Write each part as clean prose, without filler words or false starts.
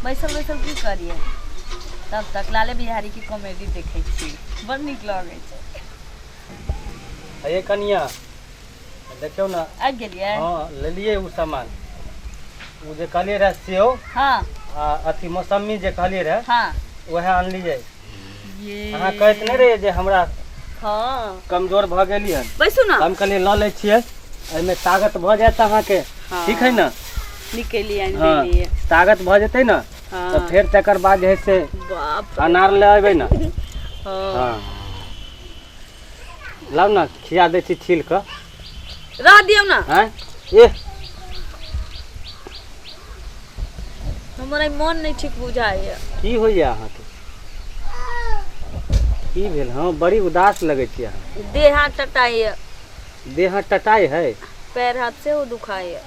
बैसल बैसल की करियै तब तक लाले बिहारी के कॉमेडी देखै छी बड़ नीक लगै छै। अये कनिया, देखियौ ने। आबि गेलियै? हँ, लेलियै ओ सामान, ओ जे कहलियै रहए सेव। हँ। आ अथी मौसम्मी जे कहलियै रहए। हँ। उएह अनलियै। ये अहाँ कहैत नहि रहियै जे हमरा हँ कमजोर भऽ गेली हन? बैसू ने। हम कहलियै लऽ लै छियै, एहिमे ताकत भऽ जायत अहाँके। हँ। ठीक है ने? निकलि आनि हँ। देलियै। ताकत भऽ जेतै ने हँ। तऽ फेर तकर बाद जे है से बाप रे। अनार लऽ अयबै ने। हँ। हँ, लाउ ने, खिया दै छी छील कऽ। रह दियौ ने। आँय, एह। हमर आइ मन नहि ठीक बुझाइए। की होइए अहाँके? की भेल? हँ, बड़ी उदास लगै छी अहाँ। देह हाथ टटाइए। देह हाथ टटाइ है? पैर हाथ सेहो दुखाइए।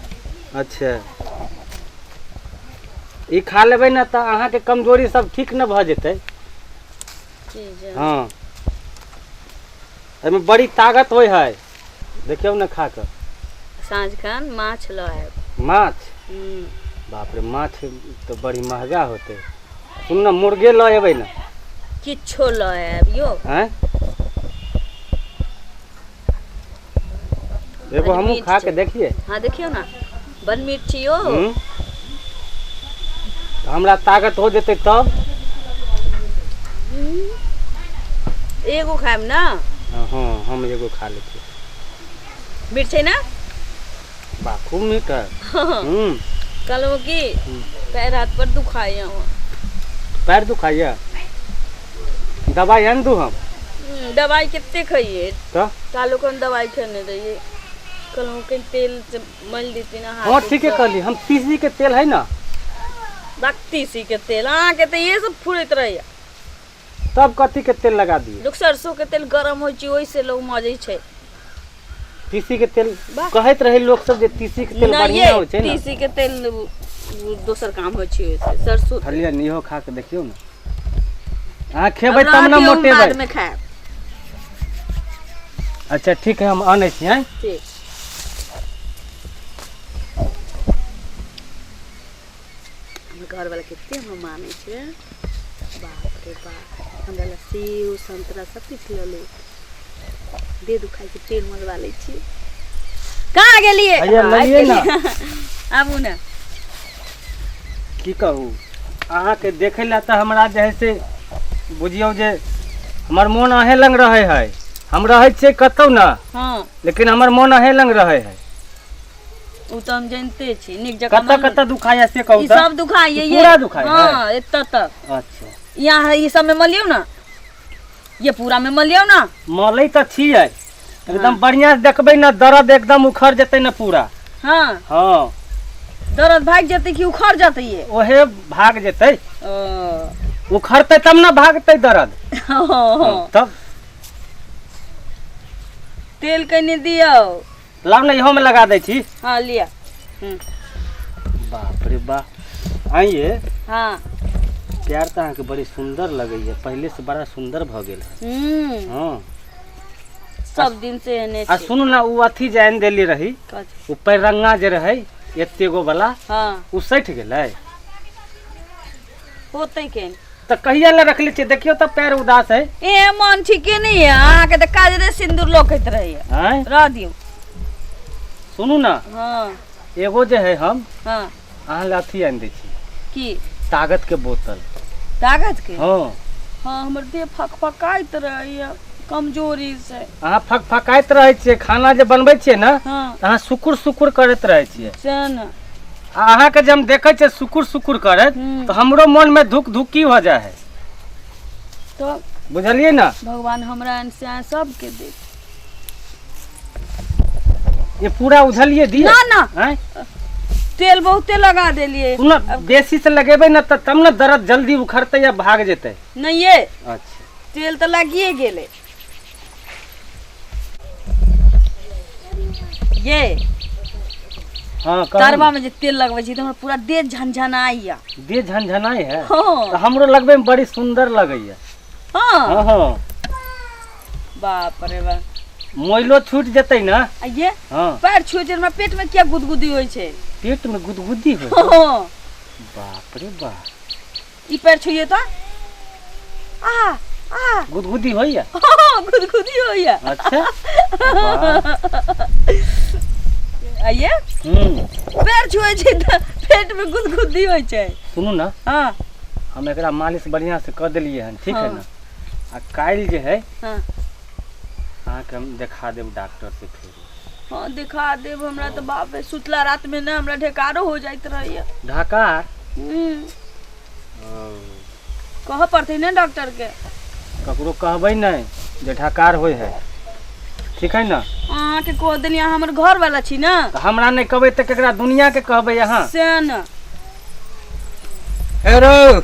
अच्छा, ई खा लेबै ने तऽ अहाँके कमजोरी सब ठीक ने भऽ जेतै? की जान। हँ, एहिमे बड़ी ताकत होइ है, देखियौ ने खा कऽ। साँझ खन माछ लऽ आयब। माछ? हूँ। बाप रे, माछ तऽ बड़ी महगा होतै। सुन ने, मुर्गे लऽ अयबै ने। किछो लऽ आयब यौ। आँय, एगो बड हमहूँ मीठ खा के छै। देखिए। हँ, देखियौ ने, बड मीठ छी यौ। हूँ, हमरा ताकत हो जेतै तब। एगो खायब ने? हँ, हम एगो खा लै छी। मीठ छै ने? वाह, खूब मीठ है। हूँ। कहलहुँ कि पैर हाथ पर दुखाइए हमर। पैर दुखाइए? दबाइ आनि दू हम? दबाइ कते खइए? तऽ कालो कन दबाइ खेने रहियै। कहलहुँ कनि तेल से मलि देती ने हाथ। हँ, ठीके कहली। हम तीसी के तेल है ने। बक, तीसी के तेल अहाँके तऽ इहे सब फुरैत रहैया। तब कथी के तेल लगा दिए? लोक सरसों के तेल गरम होइ छै, ओहिसे लोक मजै छै। तीसी के तेल। वाह। कहैत रहे लोक सब जे तीसी के तेल नहि बढ़िया ये होइ छै ने। तीसी के तेल उ दोसर काम होइ छै ओहिसे, सरसों तेल। खालिए इहो खा के देखियौ ने। अहाँ खेबै आब तब रहऽ ने दियौ, हम मोटेबै। बादमे खायब। अच्छा, ठीक है, हम आनै छी। आँय? ठीक। हमर घरवाला कते हमरा मानै छै, बाप रे बाप। हमरा लए सेब संतरा सब किछु लऽ ले। देह दुखाइ छै, तेल मलबा लै छी। कहाँ गेलियै? हैया, हँ, आबि लेलियै ने। गेलियै। आबू ने। की कहू, अहाँके देखै लए तऽ हमरा जे है से बुझियौ जे हमर मोन अहें लग रहै है। हम रहै छियै कतहु ने, हँ, लेकिन हमर मोन अहें लग रहै है। ओ तऽ हम जानिते छी नीक जकाँ। कतऽ कतऽ दुखाइ से कहू ई तऽ। सब दुखाइए। ई पूरा दुखाइ है? हँ, एतऽ तक। अच्छा। यहाँ ई सबमे मलियौ ने, ये पूरा में मलियौ ने। मलै तऽ छियै एकदम बढ़िया से। देखबै ने, दर्द एकदम उखड़ जेतै ने पूरा। हँ। हँ। दर्द भागि जेतै कि उखड़ जेतै ये? ओहे भाग जेतै। ओ। उखड़तै तब ने भागतै दर्द। हँ। तब तेल कनि दियौ। लाउ ने, इहोमे लगा दै छी। हँ, लिअ। हूँ। बाप रे बाप, आइए। हँ। प्यार तऽ अहाँके बड़ी सुन्दर लगैए, पहिले से बड़ा सुन्दर भऽ गेल है। हूँ। हँ। सब दिन से एहने आ छै। सुनू ने, ओ अथी जे आनि देली रही, कथी? ओ पैरंगा जे रहै एते गो वाला। हँ। ओ सठि गेलै? होतै केन? तऽ कहिया लए रखले छियै? देखियौ तऽ, पैर उदास है। ए, मन ठीके नहीं है अहाँके तऽ काजरे सिन्दूर लोकैत रहैया। आँय? रह दियौ। सुनू ने। हँ। एगो जे है हम हँ। अहाँ लए अथी आनि दै छी। की? ताकत के बोतल। ताकत के? हँ। हँ, हमर देह फकफकाइत रहैया कमजोरी से। अहाँ फकफकाइत रहै छियै, खाना जे बनबै छियै ने, हँ। तऽ अहाँ सुकुर सुकुर करैत रहै छियै। से ने। आ अहाँके जे हम देखै छियै सुकुर सुकुर करैत, हूँ। तऽ हमरो मोनमे धुक धुकी भऽ जाइ है। तऽ बुझलियै ने? भगवान हमरा एहन से अहाँ सबके दे। ये पूरा उझलिए दिए? ना, ना। आँय? तेल बहुते लगा देलियै। सुन, बेसी से लगेबै ने तऽ तब ने दर्द जल्दी उखड़तै या भाग जेतै। नहीं ये। अच्छा। तेल तऽ लागिए गेलै ये। हाँ, कहू। तरवा में जे तेल लगबै छी तऽ हमरा पूरा देह झनझनाइया। देह झनझनाइ है? हँ। तऽ हमरो लगबै में बड़ी सुंदर लगैया। हँ। हँ हँ। बाप रे बाप। मोइलो छूटि जेतै ने। आ ये। हँ। पैर छुए छै, हमरा पेट में किया गुदगुदी होइ छै? पेट में गुदगुदी होइ? हँ। बाप रे बाप। ई पैर छुइए तो आ आ गुदगुदी होइया? हाँ, गुदगुदी होइया। अच्छा, वाह। आइए। पैर छुए छै तऽ पेट में गुदगुदी होइ छै। सुनू ना। हाँ। हम एकरा मालिश बढ़िया से कऽ देलियै हन, ठीक है हाँ। ना? आ काल्हि जे है, हाँ। अहाँके हम देखा देब डॉक्टर से फेर। हाँ, दिखा देब हमरा तऽ बाप रे, सुतला रात में ना हमरा ढेकारो हो जाइत रहैया। ढकार? कहऽ पड़तै ने डॉक्टर के। ककरो कहबै नहि जे ढकार होइ है, ठीक है ना? अहाँके कह देलियै, अहाँ हमर घर वाला छी ना। तऽ हमरा नहि कहबै तऽ केकरा दुनिया के कहबै अहाँ? से न। हे रौ,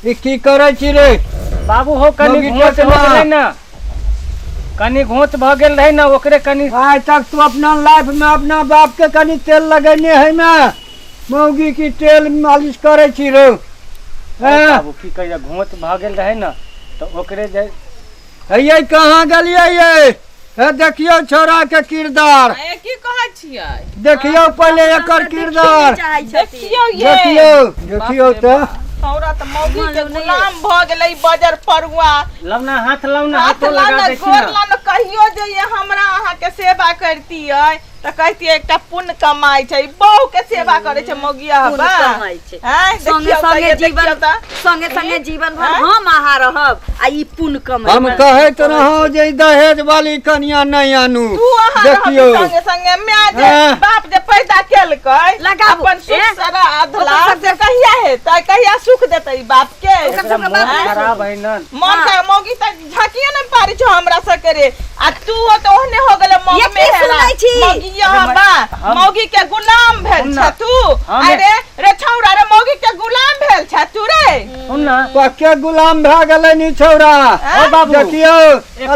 ई की करै छी रे? बाबू हो, कनि मौगी घोंच टटना। भऽ गेलै ने, कनि घोंच भऽ गेल रहै ने, ओकरे कनि। आइ तक तू अपना लाइफ में अपना बाप के कनि तेल लगेने है ने, मौगी की तेल मालिश करै छी रौ? हैं? बाबू की कहिए, घोंच भऽ गेल रहै ने तऽ ओकरे जे। हैयै, कहाँ गेलियै ये? हे देखियौ छौड़ा के किरदार। ए, की कहै छियै? देखियौ पहिले एकर किरदार। चाहै छथिन। देखियौ ये। देखियौ, देखियौ तऽ। छौड़ा तऽ मौगी के मालूम नहि। गुलाम भऽ गेलै बजर परुआ। लवना हाथ लाउ ना, हाथ हाथो लगा लाना दै छी गोर ना। लाना। कहियो जे ये हमरा अहाँके सेवा करतियै तऽ कहतियै एकटा पुण्य कमाइ छै, बहु के सेवा करै छै मौगिया। पुण्य कमाइ छै। आँय, संगे देखियौ तऽ संगे ये, जीवन देखियौ तऽ। संगे संगे जीवन भर आँय? हम अहाँ रहब आ ई पुण्य कमाइ। हम कहैत रहौं जे ई दहेज वाली कनिया नहि आनू। तू अहाँ रहबी देखियौ। संगे संगे माय जे हाँ। बाप जे पैदा केलकै लगाबू। अपन सुख ए? सरा अधला ओकर से कहिया हेतै? कहिया सुख देतै ई बाप के? ओकर एकरा सबके मोन बाप नहि। खराब है ना। मन का मौगी तऽ झाँकिए नहि पारी छौ हमरा सबके रे, आ तू तो ओहने हो गेले मौगी ये की में हेरा। सुनै छी? मौगी अरे बा हम मौगी के गुलाम भेल सुन छ ना। तू। अरे रे छौड़ा रे, मौगी के गुलाम भेल छ तू रे। सुन ना। पक्के गुलाम भए गेलै नी छौड़ा। ओ बाबू। देखियौ,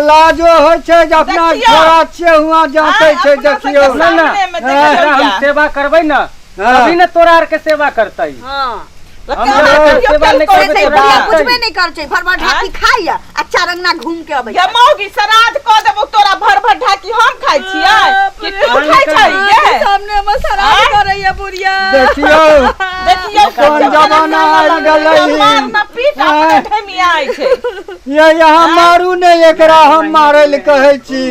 लाजो होइ छै जे अपना देखियौ। छोड़ा छियै, हुआँ जाँचै आँय, छै। अपना सबके देखियौ। ना, ना। सामने में हाँ। देखियौ एकरा हम या। सेवा करबै ना, हाँ। तभी ने तोरा आर के सेवा करतै। हाँ। हम केना जब कहियो सेवा नहि केलकौ करबै से तोरा बुढ़िया करतै। बुझबे नहि करै छै, भर भर ढाकी खाइया आ चार अंगना घूम के अबै। ये मौगी, श्राद्ध कऽ देबौ तोरा, भर भर ढाकी हम खाइ छियै कि तू खाइ छै ये? सामने हमर आँय? शराब करैया बुढ़िया। देखियौ। देखियौ। कोन जमाना आबि गेलै। मार ना पीट अपने आँय। ढेमियाइ छै। ये यहाँ मारू ने एकरा, हम मारै लए कहै छी,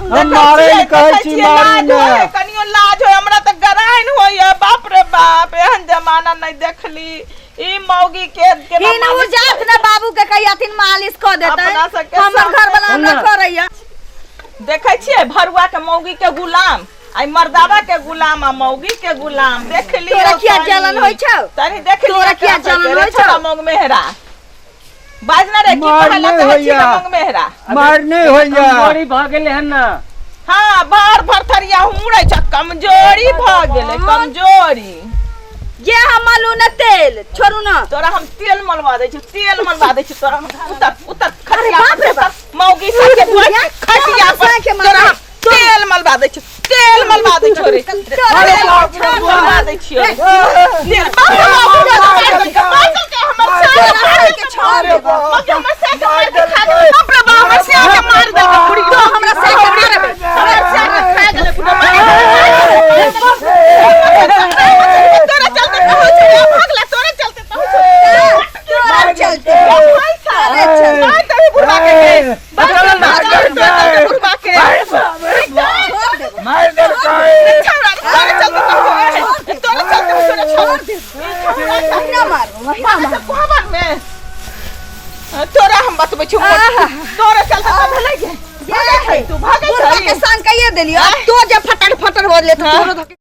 हम मारै लए कहै छी, मारू लाज ने। होय, कनियो लाज होय। हमरा तऽ गराइन होइया, बाप रे बाप, एहन जमाना नहि देखली ई मौगी के केना हिन उ मालिश। जात ने बाबू के कहियाथिन मालिश कऽ देतै। अपना सबके हमर सामने। घर वाला हमरा सुन ना। करैया। देखै छियै भरुआ के मौगी के गुलाम, आई मर्दावा के गुलाम आ मौगी के गुलाम, देख लियौ। तोरा किया तनी। जलन होइ छौ? तनी देख लियौ। तोरा किया जलन होइ छौ? मौग मेहरा बाज ना रे, की मार कहला नहि कहै छी होइया। मौग मेहरा? मार नहि होइया। कमजोरी भऽ गेलै हन ना। हाँ, भर भर थरिया हुड़ै छ, कमजोरी भऽ गेलै, कमजोरी। जे हम मलू न तेल छोड़ू न। तोरा हम तेल मलवा दै छी, तेल मलवा दै छी तोरा हम। उतर, उतर खटिया बाप पर रे उतर। बाप। मौगी सबके बुढ़िया, खटिया हमरा पर साँखे मारै। तोरा हम तेल मलवा दै छी, तेल मलवा दै छी रे। तोरा तेल मलवा दै छियो रे। तेल, बाप रे बाप, मार देलकै, मार देलकै हमर साया के, मार देलकै। छोड़ देबो। मौगी हमर साया के मार के खा गेलै। बाप रे बाप, हमर साया के मार देलकै बुढ़िया। हमरा साया के मारबै। हमर साया के खा गेलै बुढ़िया, मार देलकै। तोरा चलते कहै छौ, भागला, तोरा चलते कहै छौ। तोरा चलते। तोरे चलते। मार दही बुढ़वा के गे। चल ना। बुढ़वा के। छोड़ देबो। मार देलकै। छौड़ा, तोरे चलते कहै, तोरे चलते, तोरे छोड़। महिना मारू, महिना मारू। कोहबर में तोरा हम बतबै छियौ, तोरे चलते तऽ भेलै गे। भागै छै तू, भागै बुढ़वा छै। के संग कहिए देलियो, अब तो जे फटर फटर हो ले तो तोरो धके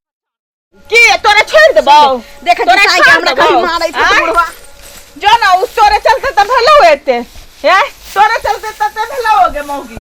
की तोरा छोड़ि देबौ? देखै छी तोरा साई के छोड़ि हमरा देबौ? कहीं मारै छै आँय? बुढ़वा। जो ना, उ तोरे चलते तऽ भेलौ एते हे, तोरे चलते तऽ भेलौ गे मौगी।